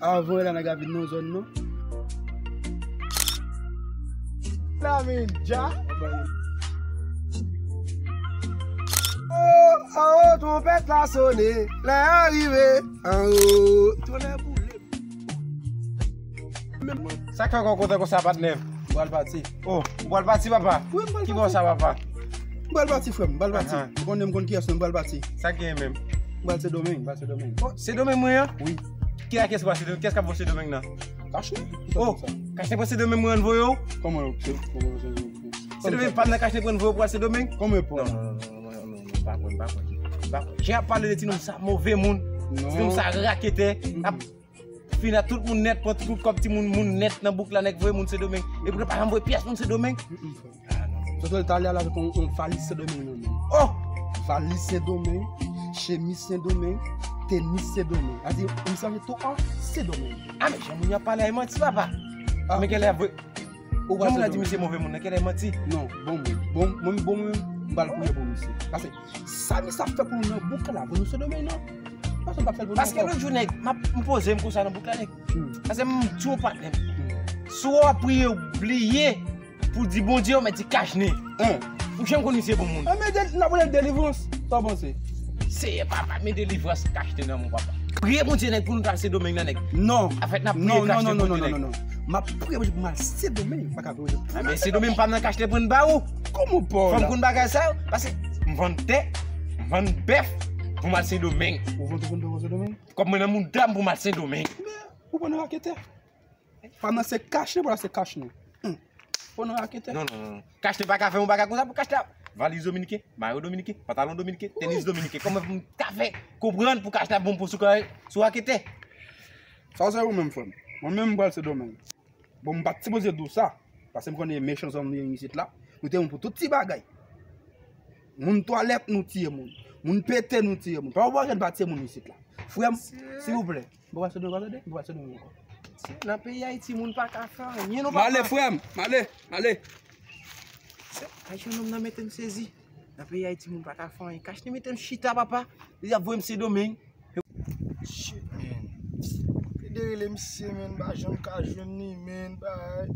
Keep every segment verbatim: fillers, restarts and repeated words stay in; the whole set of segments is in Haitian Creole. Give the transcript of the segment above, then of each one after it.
Avan la nèg la vin nan zòn nan. Lamin dja. Oh, oh, tronpèt la sone, lè a rive. Oh, oh. Tonnè boule. Sa k fè w kontan konsa, patnè? M pral pati. Oh, ou pral pati, papa? Wi, m pral pati. Ki bò sa, papa? M pral pati, frè m, m pral pati. Aha. Ou konnen m konn kiyès mwen, m pral pati. Sa k genyen menm? M pral Sendomeng, m pral Sendomeng. Oh, Sendomeng mwen an? Wi. Ki a kiyès pral Sendomeng? Kiyès k ap voye Sendomeng nan? Kachne. Oh, Kachne pral Sendomeng mwen an voye w? Kòman yo, se, kòman yo, se, se, Sendomeng pa nan Kachne pral voye w pral Sendomeng? Kòman yo pran? Non, non, non, non, non, non, non, pa kwè, m pa kwè. M pa kwè. Jan ap pale de ti nonm sa, move moun. Non. Ti nonm sa, raketè. Mm-mm. Ap fin a tout moun nèt, pran tout kòb timoun, moun nèt nan bouk la, nèg voye moun Sendomeng. Epi yo pa janm voye pyès moun Sendomeng. Mm-mm, frè. Ah, non, non. Sòti l talè a la avèk yon, yon valiz Sendomeng nan men. Oh! Valiz Sendomeng, chemiz Sendomeng, tenis Sendomeng. A di, misye achte tou an Sendomeng. Ah, men jan moun yo ap pale a, e manti, papa. Ah. Men kèlè ap voye. Ou pa Sendomeng. Jan moun la di misye move moun, nan kèlè e manti. Non, bon moun. Bon, mwen, bon moun, m pral priye pou misye. Paske sa misye ap fè pou nou nan bouk la, pou nou Sendomeng, non? Paske m pa fè l pou nou ankò. Paske lòt jou, nèg, m ap, m poze m konsa nan bouk la, nèg. Hmm. Paske m di yon patnè m. Hmm. Si w ap priye, bliye pou di Bondye, ou mèt di Kachne. Hein. Ou janm konn misye bon moun. Ah, men de, n ap rele delivrans. Sa w panse? Seyè papa, men delivrans Kachne nan men w, papa. Priye Bondye, nèg, pou nou ta al Sendomeng nan, nèg. Non. Afèt n ap priye Kachne, non, non, non, Bondye, non, nèg. Non, non. M ap priye Bondye pou m al Sendomeng, m pa ka priye Bondye. Ah, men Sendomeng pa m nan Kachne pou n ba ou. Kòman w pa la? Fò m konn bagay sa yo, paske m vann tè, m vann bèf pou m al Sendomeng. Ou vann, ou vann, ou vann Sendomeng? Kòb mwen nan mouda m pou m al Sendomeng. Men, ou pran nan raketè. Pa nan se Kachne, pa nan se Kachne. Hmm. Pran nan raketè. Non, non, non, non. Kachne pa ka fè yon bagay konsa pou Kachne. Valiz dominiken, mayo dominiken, pantalon dominiken, tenis dominiken. Kòman pou m ka fè konprann pou Kachne bon pou sou, sou raketè? Sa se ou menm, frè m. Mwen menm, m pral Sendomeng. Bon, m pa t sipoze di w sa, paske m konnen mechan zòn nou ye isit la. Nou te bon pou tout ti bagay. Moun twalèt, nou tiye moun. Moun pete, nou tiye moun. Pa w pa tiye moun isit la. Frè m, silvouplè, m pa pral Sendomeng ankò, tande? M pa pral Sendomeng ankò. Nan peyi Ayiti, moun pa ka fè anyen, non, papa. M ale, frè m, m ale, m ale. Ay, jennonm nan mete m sezi. Nan peyi Ayiti, moun pa ka fè anyen. Kachne mete m chita, papa. Li ap voye m Sendomeng. Shit, man. Ede rele misye, man. M pa janm ka jwenn li, man. Bay.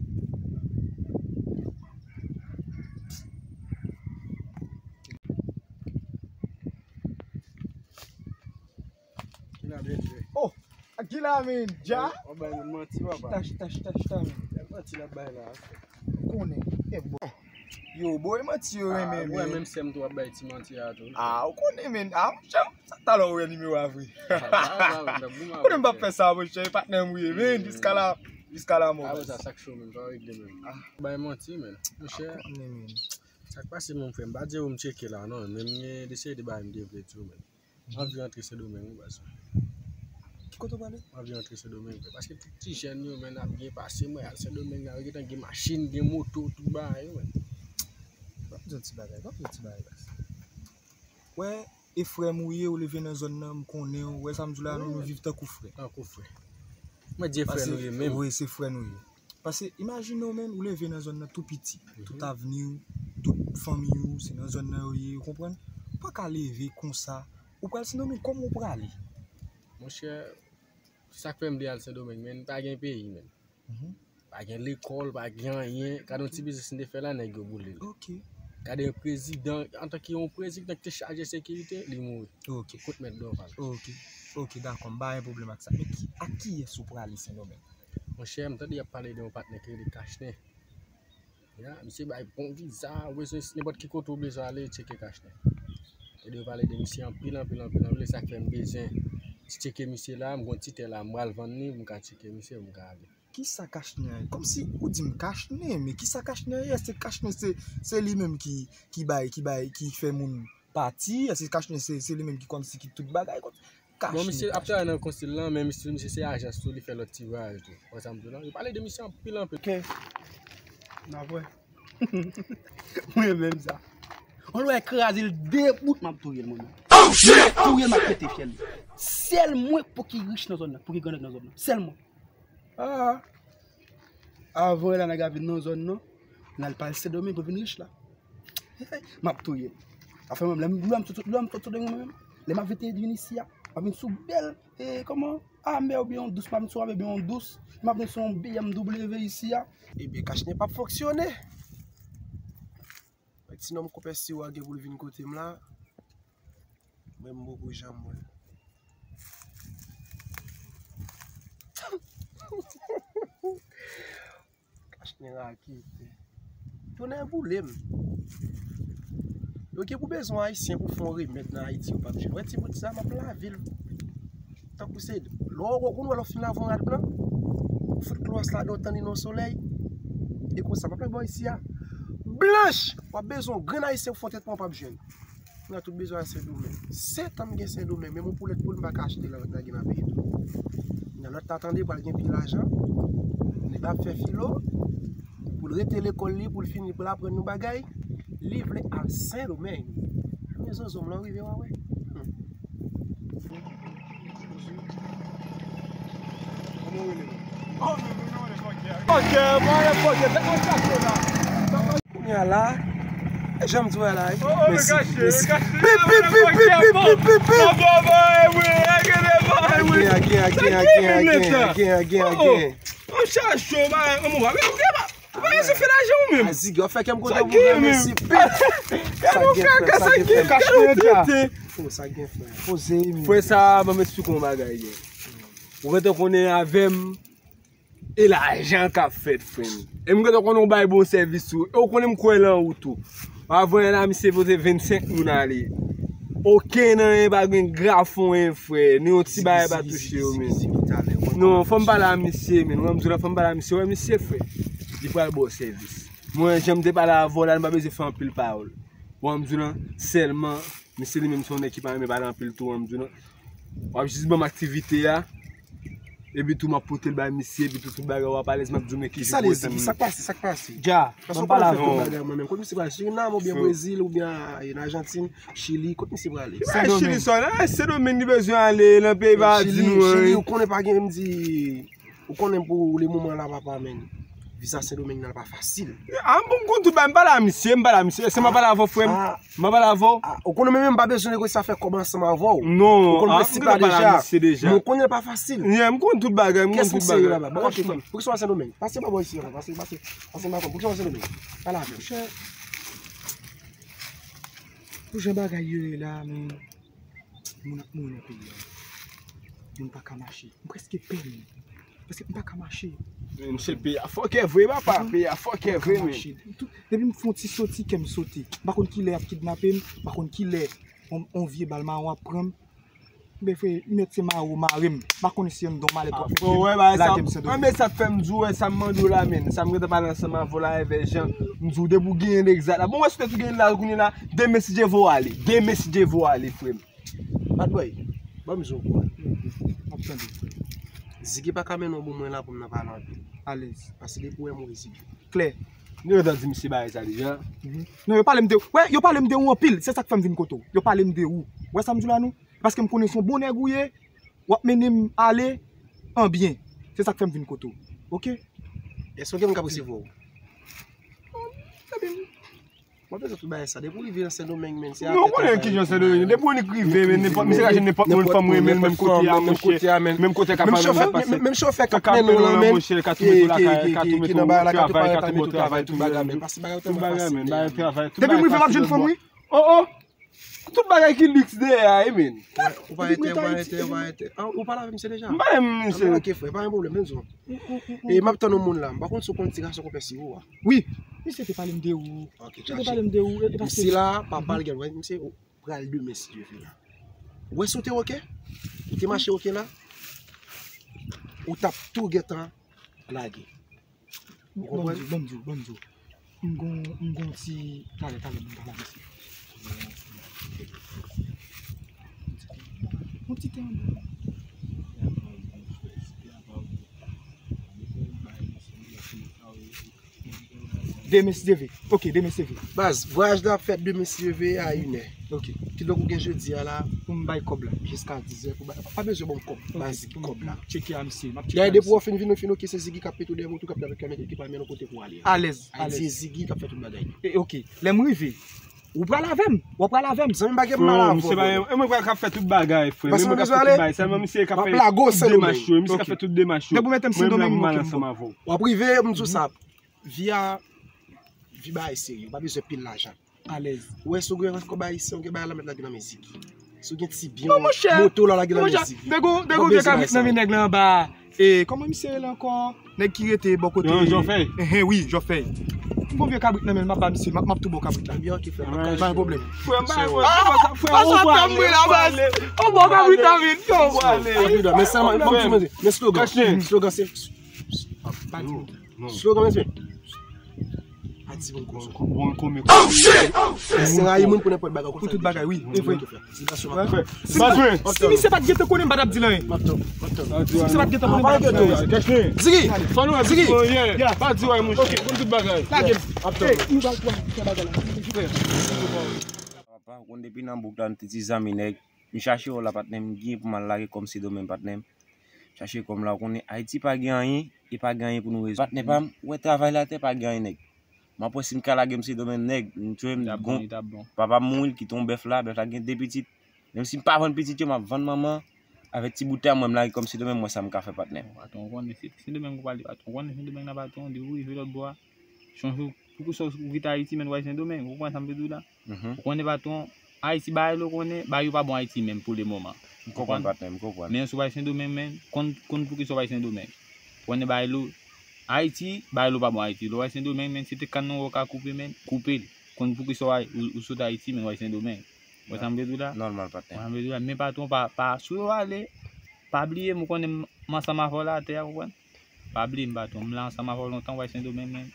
Ki la byen fè? Oh! Ak ki la, man? Dja? W ap bay moun manti, papa. Chita, chita, chita, chita, man. Bèl manti l ap bay la. Ou konnen. E bon. Yo, bro, e manti yo renmen, man. Ah, menm sè m tou ap bay ti manti a tou. Ah, ou konnen, man. Ah, monchè, sa talè ou wè nimewo a vre. Konnen m p ap fè sa, monchè, e patnè m ou ye, man. Jiska la, jiska la mò. Ah, sa, sa k cho, man, pa regle, man. Ah. Bay manti, man. Monchè. Ou konnen, man. Sa k pase, mon frè, m pa di ou m tcheke la, non, men m gen de seri de bagay m te vle di w, man. M anvi rantre Sendomeng, wi, baz. Ki kote w prale? M anvi rantre Sendomeng, frè. Paske tout ti jèn yo, men, ap byen pase, mwen, al Sendomeng la, yo gentan gen machin, gen moto, tout bagay yo, men. Ban m di yon ti bagay, ban m di yon ti bagay, baz. Wè, e frè m ou ye, ou leve nan zòn nan, m konnen w, wè sa m di w la, nou, nou viv tankou frè. Tankou frè. Mwen di e frè nou ye menm. Wi, se frè nou ye. Paske imajine w menm, ou leve nan zòn nan tou piti. Tout avni w, tout fanmi w, se nan zòn nan yo ye, ou konprann? Ou pa ka leve konsa, ou pral Sendomeng, kòman ou prale? Monchè, sa k fè m vle al Sendomeng, men pa gen peyi, men. Pa gen lekòl, pa gen anyen. Gade yon ti biznis m te fè la, nèg yo boule l. Ok. Gade yon prezidan, antanke yon prezidan ki te chaje sekirite, li mouri. Ok. Kot mèt dòval. Ok. Ok, dakò, m pa gen pwoblèm ak sa. Men ki, ak kiyès ou prale Sendomeng? Monchè, m tande y ap pale de yon patnè ki rele Kachnen. Ya, misye bay bon viza, ou bezwen nenpòt ki kote ou bezwen ale, tcheke Kachnen. Tande yo pale de misye anpil, anpil, anpil, anpil, e sa k fè m bezwen tcheke misye la, m gon ti tè la, m pral vann li, m ka tcheke misye, m ka ale. Kisa Kachnen an ye? Kòmsi ou di m Kachnen, men kisa Kachnen an ye? Èske Kachnen se, se li menm ki, ki bay, ki bay, ki fè moun pati? Èske Kachnen se, se li menm ki kòmsi ki tout bagay? Kòm, Bon, misye ap travay nan konstil lan, men misye, misye se ajans tou, li fè lòt ti vwayaj tou. Wè sa m di w lan? Yo pale de misye anpil, anpil. Ok. N ap wè. Mwen menm sa. On lè kraze l de bout, m ap touye l mwen menm. Oh, shit! M ap touye l, m ap pete fyèl li. Sèl mwen pou ki rich nan zòn nan, pou ki grandèt nan zòn nan. Sèl mwen. Ah. Avan la nèg la vin nan zòn nan, l al pale Sendomeng pou vin rich la. M ap touye l. Afè mwen, lè m, lè m sot, lè m sot Sendomeng mwen menm, lè m ap vin, vin isi a, m ap vin sou bèl, e, kòman? amè oubyen yon dous, m pa vin sou amè oubyen yon dous, m ap vin sou yon B M W isi a. Ebyen, kachnen p ap fonksyone. Ti nonm konpè Siwo a gen pou l vin kote m la. Mwen, m poko janm wè l. Kachnen rakete. Tonnè boule m. Yo gen pou bezwen Ayisyen pou fè yon remèd nan Ayiti, yo p ap jwenn. Wè ti bout sa, m ap lave l. Tankou se lè w, ou konn wè lè w fin lave yon rad blan, ou fout klowòs ladan, w tann li nan solèy. E konsa, m ap lage bò isi a. Blanch! W ap bezwen yon grenn Ayisyen pou fè yon tretman, w p ap jwenn. Mwen tout bezwen al Sendomeng. Sèt an m gen Sendomeng, menm yon poulèt poul m pa ka achte la, lòt nèg nan peyi tou. Nan lòt ta tande pral gen pil lajan. Nèg la ap fè filo. Pou l rete lekòl li, pou l fini, pou l aprann yon bagay. Li vle al Sendomeng. Men zozom lan rive, w a wè. Hmm. Kounye a la, jan m di w la, mèsi, mèsi. Pip, pip, pip, pip, pip, pip, pip, pip. Agen, agen, agen, agen, agen, agen, agen, agen. Ou chache, ou pa, ou pa, ou pa, ou pa, se fè lajan ou menm. Zigi, w fè kè m kontan pou mwen, mèsi. Kè m fè, kè sa gen. Kè m fè. Oh, sa gen, frè. Poze, men. Frè sa, ban m esplike w yon bagay, gen. Ou gentan konnen avè m, e lajan k ap fèt, frè m. E m gentan konnen w bay bon sèvis tou. E w konnen m kwè lan ou tou. Avan la, misye pote vennsenk moun ale. Okenn anyen pa gen grafon, en, frè. Ni yon ti bagay pa touche yo, men. Non, fò m pale a misye, men. Wè m di w la, fò m pale a misye. Wè misye, frè. Li pral ba w sèvis. Mwen, jan m te pale avè w la, m pa bezwen fè anpil pawòl. Wè m di w la, sèlman, misye li menm se yon nèg ki pa renmen pale anpil tou, wè m di w la. W ap jis ban m aktivite a. Epi tou, m ap pote l bay misye, epi tou, tout bagay w ap alèz, m ap di w men ki jou pou w tann. Sa k pase, sa k pase? Dja, ban m pale avè w. Paske w konnen m fè tout bagay mwen menm. Kot misye pral, Surinam oubyen Brezil oubyen, ah, en Ajantin, Chili, kot misye prale? Sendomeng. Chili sòl, eh, Sendomeng li bezwen ale, nan peyi pa di nou anyen. Chili, ou konnen pa gen, m di, ou konnen pou le moman la, papa, men. Viza Sendomeng nan pa fasil. Ah, m konn tout bagay, m pale a misye, m pale a misye. Èske m ap pale avè w, frè m? M ap pale avè w. Ah, ou konnen mwen menm m pa bezwen negosye afè kòb ansanm avè w. Non, ou konnen prensip la deja. Men ou konnen l pa fasil. Yeah, m konn tout bagay, m konn tout bagay. Kiyès misye ye laba? Bon, ok, tann. Poukisa w al Sendomeng? Pase pa bò isi ankò, pase, pase. Pase m pa konn. Poukisa w al Sendomeng? Pale avè m. Monchè, pou jan bagay yo ye la, men, moun ap mouri nan peyi a. Moun pa ka mache. M prèske pè menm. Paske m pa ka mache. Men, misye, peyi a fòkè vre, papa. Peyi a fòkè vre, men. Depi m fè yon ti soti, kè m sote. M pa konn kilè y ap kidnape m, m pa konn kilè yon, yon vye bal mawon ap pran m. Ben, frè, li mèt se mare w mare m. M pa konnen si anndan yon malèt w ap mete m, lage m Sendomeng. Anben, sa k fè m di w, wè, sa m mande w la, men. Sa m gentan pale ansanm avè w la, envè jan m di w, depi w genyen l egzat la. Bon, wè, si w te tou genyen l la, kounye a la, demen, si Dye vle w ale. Demen, si Dye vle w ale, frè m. Bad boy, ban m di w pwen. M ap tande. Zigi pa ka mennen w bò mwen la pou m nan pale anpil. Alèz. Paske depi w wè m wè Zigi. Klè. Nou gentan di misye bagay sa deja. Non, yo pale m de, wè, yo pale m de ou anpil. Se sa k fè m vin kote w. Yo pale m de ou. Wè sa m di w la, non? Paske m konnen se yon bon nèg ou ye. W ap mennen m ale an byen. Se sa k fè m vin kote w. Oke? Èske w gen moun k ap resevwa w? Mwen bezwen tout bagay sa. Depi w rive nan Sendomeng, men, se atè travay. Non, w konnen kijan Sendomeng. Depi w nik rive, men, nenpòt, misye ka jwenn nenpòt moun, fanm renmen l, menm kote a, monchè. Menm kote a, menm kote a, ka pale, menm kote a, monchè, ka tou mete w lakay, ka tou mete w travay, ka tou mete w travay, ka tou mete w travay, tout bagay, men, tout bagay, men, bagay travay, tout bagay. Depi m rive, m ap jwenn fanm, wi. Oh, oh. Tout bagay ki liks dèyè a, wi, men. Ou pa entè, ou pa entè, ou pa entè. Ah, ou pale avè misye deja? M pale avè misye. Ah, ok, frè, pa gen pwoblèm, men di w. E m ap tann yon moun la. M pa konn si w konn ti gason konpè Siwo a. Wi, misye te pale m de ou. Ok, misye te pale m de ou. E, e paske misye la, papa l gen, wè, misye pral demen, si Dye vle la. Ou wè si w te oke? Ou te mache oke la? Ou t ap tou gentan lage. Ou konprann? Ban m di w, ban m di w. M gon, m gon ti, talè, talè, m pale avè misye. Yon ti tan. Demen si Dye vle. Ok, demen si Dye vle. Baz, vwayaj la ap fèt demen si Dye vle a inè. Ok. Kidonk ou gen jodi a la pou m bay kòb la jiska dizè pou bay. Pa bezwen ban m kòb, baz, kòb la. Tcheke a misye, m ap tcheke a misye. Dayè depi w fin vini, w fin oke, se Ziggy k ap mete w dèyè moto, k ap, k ap mete ekipman w nan kote pou w ale a. Alèz, alèz. Ayiti e Ziggy k ap fè tout bagay. E, ok, lè m rive, Ou pral avè m. W ap pral avè m. Zanmi m pa gen mal avè w. Frè, misye pa, e mwen k ap fè tout bagay, frè. Mwen k ap fè tout bagay. Sèlman misye k ap fè tout demach yo. Misye k ap fè tout demach yo. Depi w mete m Sendomeng, m oke. W ap rive, m di w sa. Vi a, vi bagay serye. Ou pa bezwen pil lajan. Alèz. Ou wè, si w gen kòb ayisyen, ou gen bagay la mèt lage nan men Ziki. Si w gen ti byen, moto la lage nan men Ziki. Depi w gen vye kabrit nan men nèg la anba a. E, kòman misye rele ankò? Nèg ki rete bò kote. Jòfèy. Enhen, wi, Jòfèy. M gon vye kabrit nan men l, m ap ba misye, m ap, m ap tou ba w kabrit la. Ebyen, oke, frè. Pa gen pwoblèm. Frè, m pa, frè, m pa, frè, ou pral ale, ou pral ale. Ou ba w kabrit la vit, yo. Ou pral ale. Men sèlman, ban m di, men slogan. Slogan se, pa di. Slogan, men se. Pa di moun konsa. Bon, konbyen. Se rayi moun pou nenpòt bagay. Pou tout bagay, wi. E vre. Frè, si, si misye pa t gentan konnen, m pa t ap di l anyen. Si misye pa t gentan konnen, m pa t ap di l anyen. Ziki! Ziki! Pa di w, monchè. Konn tout bagay. Lage m. Ey, nou pral pran bagay la. Papa, ou konn depi nan bouk la, nou te ti zanmi nèg. M chache w la, patnè m, m gen pou m al lage kòm Sendomeng, patnè m. Chache kòm la, ou konnen Ayiti pa gen anyen, e pa gen anyen pou nou rezoud. Patnè pa m, ou wè travay latè pa gen anyen, nèg. M ap wè si m ka lage m Sendomeng, nèg, m tchwe m gon. Papa m mouri, l kite yon bèf la, bèf la gen de pitit. Menm si m pa vann pitit yo, m ap vann manman, avèk ti bout tè a mwen, m lage kòm Sendomeng, m wè sa m ka fè, patnè. Patwon, ou konnen se Sendomeng ou pale, patwon, ou konnen Sendomeng nan, patwon, depi ou rive lòt bò a. Chonje w, poukisa w kite Ayiti, men w al Sendomeng, ou konprann sa m vle di w la? Ou konnen, patwon, Ayiti bagay la, ou konnen, bagay yo pa bon Ayiti menm pou le moman. M konprann, patnè, m konprann. Men si w al Sendomeng, men, konn, konn poukisa w al Sendomeng. Ou konnen bagay la, Ayiti, bagay la pa bon Ayiti. Lè w al Sendomeng, men, si te kann nan wè w ka koupe, men, koupe l. Konn poukisa w al, ou, ou sot Ayiti, men w al Sendomeng. Ou wè sa m vle di w la? Nòmal, patnè. Ou wè sa m vle di w la? Men patwon, pa, pa sou yo ale, pa bliye m, ou konnen m, m ansanm avè w la atè a, ou konprann? Pa bliye m, patwon. M la ansanm avè w lontan, w al Sendomeng, men.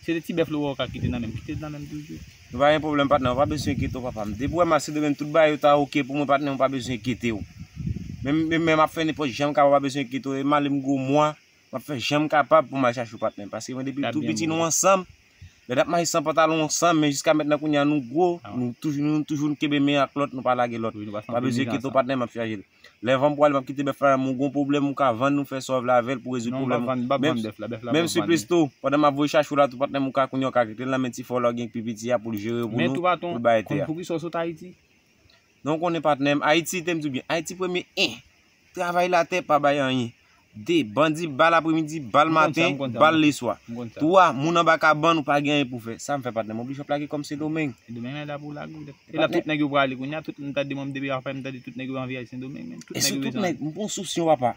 Se de ti bèf la w wè w ka kite nan men m. Kite l nan men m toujou. Nou pa gen pwoblèm, patnè. Ou pa bezwen enkyete w, papa m. Depi w wè m al Sendomeng, tout bagay yo ta oke pou mwen, patnè. Ou pa bezwen enkyete w. Menm, menm, menm ap fè nenpòt jan m kapab, ou pa bezwen enkyete w. E m ale m gwo mwa, m ap fè jan m kapab pou m al chache w, patnè. Paske mwen, depi m tou piti, nou ansanm. Lè n ap mache san pantalon ansanm, men jiska mentnan kounye a nou gwo, nou toujou, nou toujou kenbe men ak lòt, nou pa lage lòt. Pa bezwen enkyete w, patnè, m ap chaje l. Lè van m pwale, m ap kite bèf la, men w gon pwoblèm, ou ka vann, nou fè sa w vle avè l pou rezoud pwoblèm ou. Menm, menm si plis tou, pandan m ap voye chache w la, tou patnè m, ou ka kounye a, ou ka kite l nan men ti fè w la, w gen pi piti a pou l jere pou nou, pou l bay tè a. Poukisa w sot Ayiti? Non, w konnen patnè m, Ayiti, te m di w byen, Ayiti premye, en, travay latè pa bay anyen. De, bandi, bal apremidi, bal maten, bal leswa. Twa, moun anba kabann ou pa gen anyen pou fè. Sa m fè patnè m, oblije ap lage kòm Sendomeng. Sendomeng la pou lage w. E la tout nèg yo prale kounye a, tout m tande mwen depi afè m tande tout nèg yo anvi al Sendomeng, men tout nèg yo bezwen. Tout nèg, m pran sousyon papa.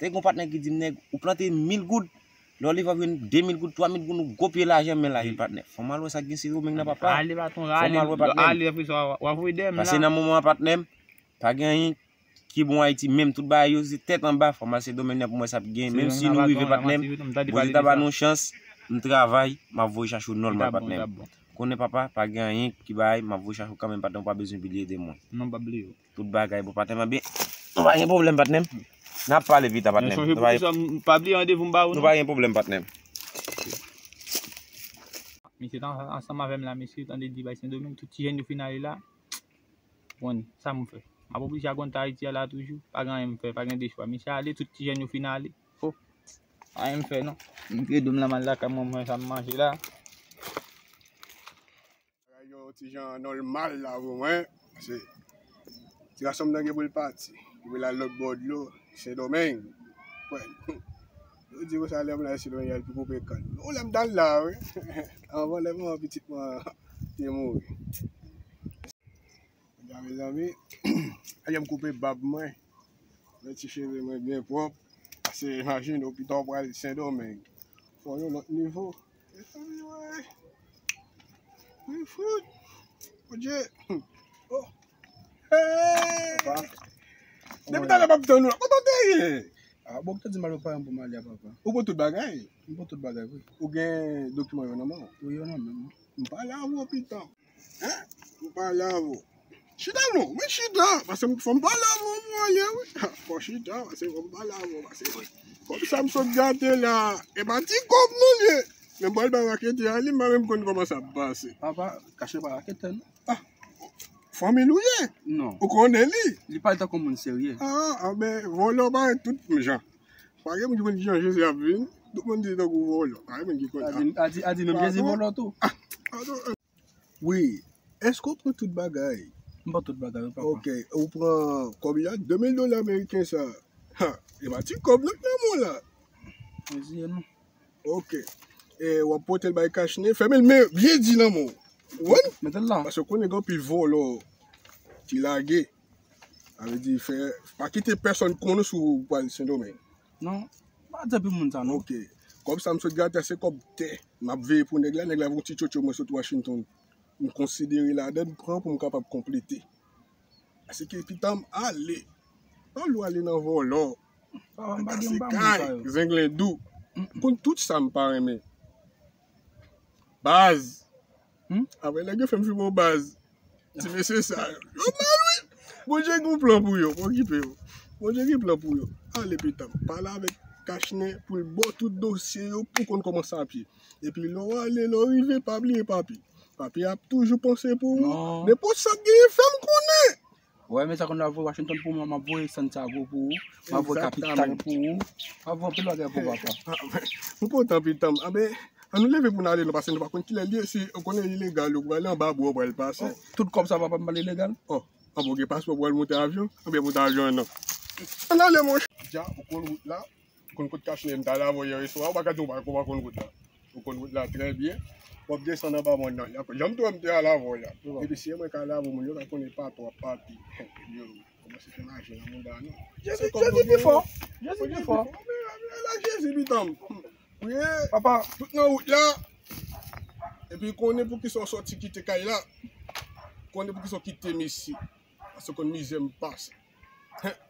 Te gon patnè ki di m nèg, ou plante mil goud, lè w leve w ap jwenn de mil goud, twa mil goud, ou gwo pye lajan men lage l patnè. Fò m al wè sa k gen Sendomeng nan papa. Ale patwon, ale, ale, w ap voye dèyè m la. Pase nan moman an patnè m, pa gen anyen ki bon Ayiti, menm tout bagay yo se tèt anba, fò m al Sendomeng nan pou m wè sa ap gen. Menm si nou rive patnè m, Bondye ta ba nou chans, m travay, m ap voye chache w nòmal patnè m. Konnen papa, pa gen anyen ki bagay, m ap voye chache w kanmenm patnè m, ou pa bezwen bliye de mwen. Non, m p ap bliye w. Tout bagay bon patnè m, byen. Nou pa gen pwoblèm patnè m. N ap pale pita patnè m. Pa bliye randevou m ba ou non. Nou pa gen pwoblèm patnè m. Misye t ansanm avè m la, misye tande di bay Sendomeng, tout ti jèn yo fin ale la. Bon, sa m fè? M ap oblije agonte Ayiti a la toujou. Pa gen anyen m fè, pa gen de chwa. Misye ale, tout ti jèn yo fin ale. O, anyen m fè non. M vire do m la, m al lakay mwen, m wè sa m manje la. Bagay yo ti jan nòmal la pou mwen. Paske ti gason m nan gen pou l pati. Li pou l al lòt bò dlo, Sendomeng. Kwè. Yo di konsa lè m la Sendomeng, y al pou koupe kann. Yon lè m t al la, wi. Anvan lè manman pitit mwen te mouri. Kounya, mezanmi, lè m koupe bab mwen, mwen ti cheve mwen byen pwòp. Paske imajine w pita w pral Sendomeng. Fò yon lòt nivo. Mezanmi, woy. Wi, fout. Bondye. O. Hey! Depi talè m ap tann ou la. Kote w te ye? A, bon, ou te di m al nan paran pou m ale a, papa. Ou pran tout bagay? M pran tout bagay, wi. Ou gen dokiman yo nan men w? Wi, yo nan men m. M pale avè w pita. Hein? M pale avè w. Chita non, men chita, paske m, fò m pale avè w pou ale, wi. Fò chita, paske fò m pale avè w, paske kòb sa m sot gate la, e pa ti kòb non l ye. Men m pral bay raketè a li, m pa menm konn kòman sa ap pase. Papa, kache pa raketè non. A, fanmi l ou ye? Non. Ou konnen li? Li pale tankou moun serye. A, a, men vòlò parèt tout jan. Pa gen moun ki konn ki jan Jezi ap vin, tout moun di tankou vòlò. Pa gen moun ki konn. A di, a di, a di menm Jezi vòlò tou. A, padon. Wi, Èske w pran tout bagay? M pran tout bagay, wi, papa. Ok, ou pran kòb la, de mil dola ameriken sa. Ha, e pa ti kòb non k nan men w la. Mezire non. Ok. E w ap pote l bay Kachnen, fèmen l men byen di nan men w. Ou konprann? Mete l la. Paske w konnen gen anpil vòlò ki lage. Sa vle di fè, pa kite pèsonn konnen si w pral Sendomeng. Non, pa di anpil moun sa non. Ok. Kòb sa m sot grate a se kòb tè. M ap veye pou nèg la, nèg la voye yon ti tchotcho mwen sot Washington. M konsidere ladan, m pran pou m kapab konplete. Paske pitan m ale. Pa vle w ale nan vòlò. Papa, m pa gen, m kase pa moun sa kay, yo. Zenglen dou. M konn tout sa m pa renmen. Baz. Hmm? Apre nèg yo fè m fime w baz. Ti mesye sa yo. Yo mal wi. Bondye gen yon plan pou yo. Pa okipe yo. Bondye gen plan pou yo. Ale pitan m. Pale avèk Kachnen pou l ba w tout dosye yo pou w konn kòman sa ap ye. Epi lè w ale, lè w rive, pa bliye papi. Papi ap toujou panse pou ou. Non. Nenpòt sa k genyen, fè m konnen. Wè, men sa konn ap voye Washington pou mwen, m ap voye Santiago pou ou, m ap voye kapital pou ou, m ap voye anpil bagay pou ou, papa. M kontan pitan m. Anben, ann nou leve pou n ale non, paske nou pa konn kilè l ye, si ou konnen ilegal, ou prale anba bwa, ou pral pase. Oh, tout kòb sa, papa, m pral ilegal? Oh, anben, ou gen paspò pou al monte avyon? Anben, monte avyon an non. Ann ale, monchè. Dja, ou konn wout la. Ou konn kot Kachnen, m t al avè w yè swa, ou pa ka di w pa, ou pa konn wout la. Ou konn wout la trè byen. W ap desann anba mòn nan. Y ap, jan m te wè m te al avè w la. Epi si e mwen k al avè w, moun yo ka konnen pa twòp papi. Yo kòmanse fè maji nan mouda nou. Jezi, Jezi pi fò. Jezi pi fò. Ala Jezi pitan m. Wi. Papa, tout nan wout la. Epi konnen poukisa w sòti kite kay la. Konnen poukisa w kite m isi. Paske w konn mizè m pase.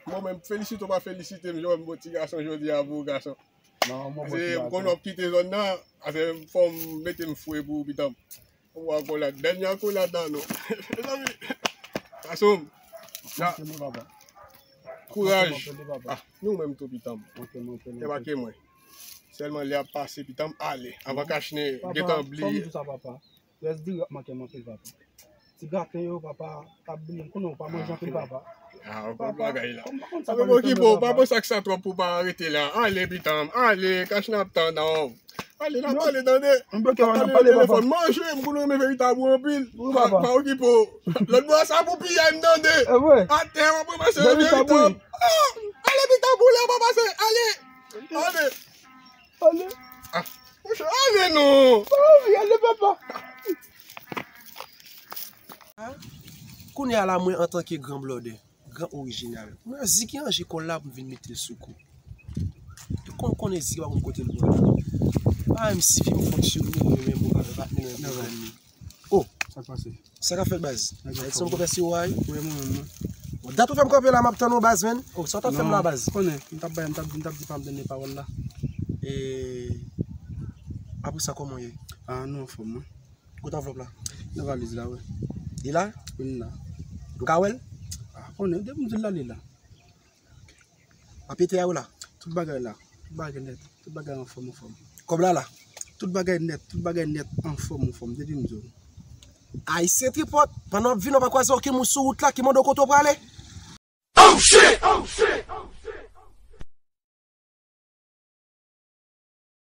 Mwen menm, felisite w pa felisite m, jan w wè m bon ti gason jodi a pou gason. Non, mwen bon ti gason. Paske m konn w ap kite zòn nan, paske fò m mete m fre pou pitan m. Ou akolad, dènye akolad nan nou. Mezanmi, gason m. Kouraj. Ah, nou menm tou pitan m. Debake mwen. Sèlman lè ap pase pitan m ale. Anvan Kachnen gentan bliye. Rès diri ap manke m anpil, papa. Ti graten yo, papa, t ap bliye m. Konnen w pa manje anpil, papa. Ah, ou konn bagay la. Sa pa okipe w, pa panse ak sa twòp pou w pa rete la. Ale, pitan m, ale, Kachnen ap tann ou. Ale, n ap pale, tande. M bloke w, n ap pale, papa. Manje, m konn renmen veritab ou anpil. Wi, papa. Pa okipe w. Lòt bò sa pou piyay m, tande. Atè, w ap ranmase veritab. Ah, ale, pitan m, ou la, papa, se, ale. Ale. Ale. Ah, monchè, ale non. Pa anvi ale, papa. Kounye a la, mwen antanke gran blòdè, gran orijinal, mwen Ziki ranje kò l la pou m vin mete l sou kou. Ou konn konnen Ziki pa konn kote l pral. Pa menm si fi m fonksyone, mwen menm mwen pa vle patnè mwen pou zanmi. Oh! Sa k pase? Sa k ap fèt, baz? Ayiti se yon konpè siwo a wi. Wi, mwen menm, wi. Bon, dat ou fè m kanpe la, m ap tann ou, baz, menn. Oh, sa w t ap fè m la, baz? Konnen, m t ap bay, m t ap, m t ap di pa m tande pawòl la. E, apre sa, kòman w ye? Ah, nou anfòm, wi. Kote anvlòp la? Nan valiz la, wi. Li la? Wi, li la. M ka wè l? Ah, konnen, depi m di l la, li la. Papye tè a yo la? Tout bagay la. Tout bagay nèt. Tout bagay anfòm, anfòm. Kòb la la? Tout bagay nèt. Tout bagay nèt anfòm, anfòm. Depi m di w. Ayisyen tripòt, pandan w ap vin, w pa kwaze okenn moun sou wout la ki mande w kote w prale? Oh, shit!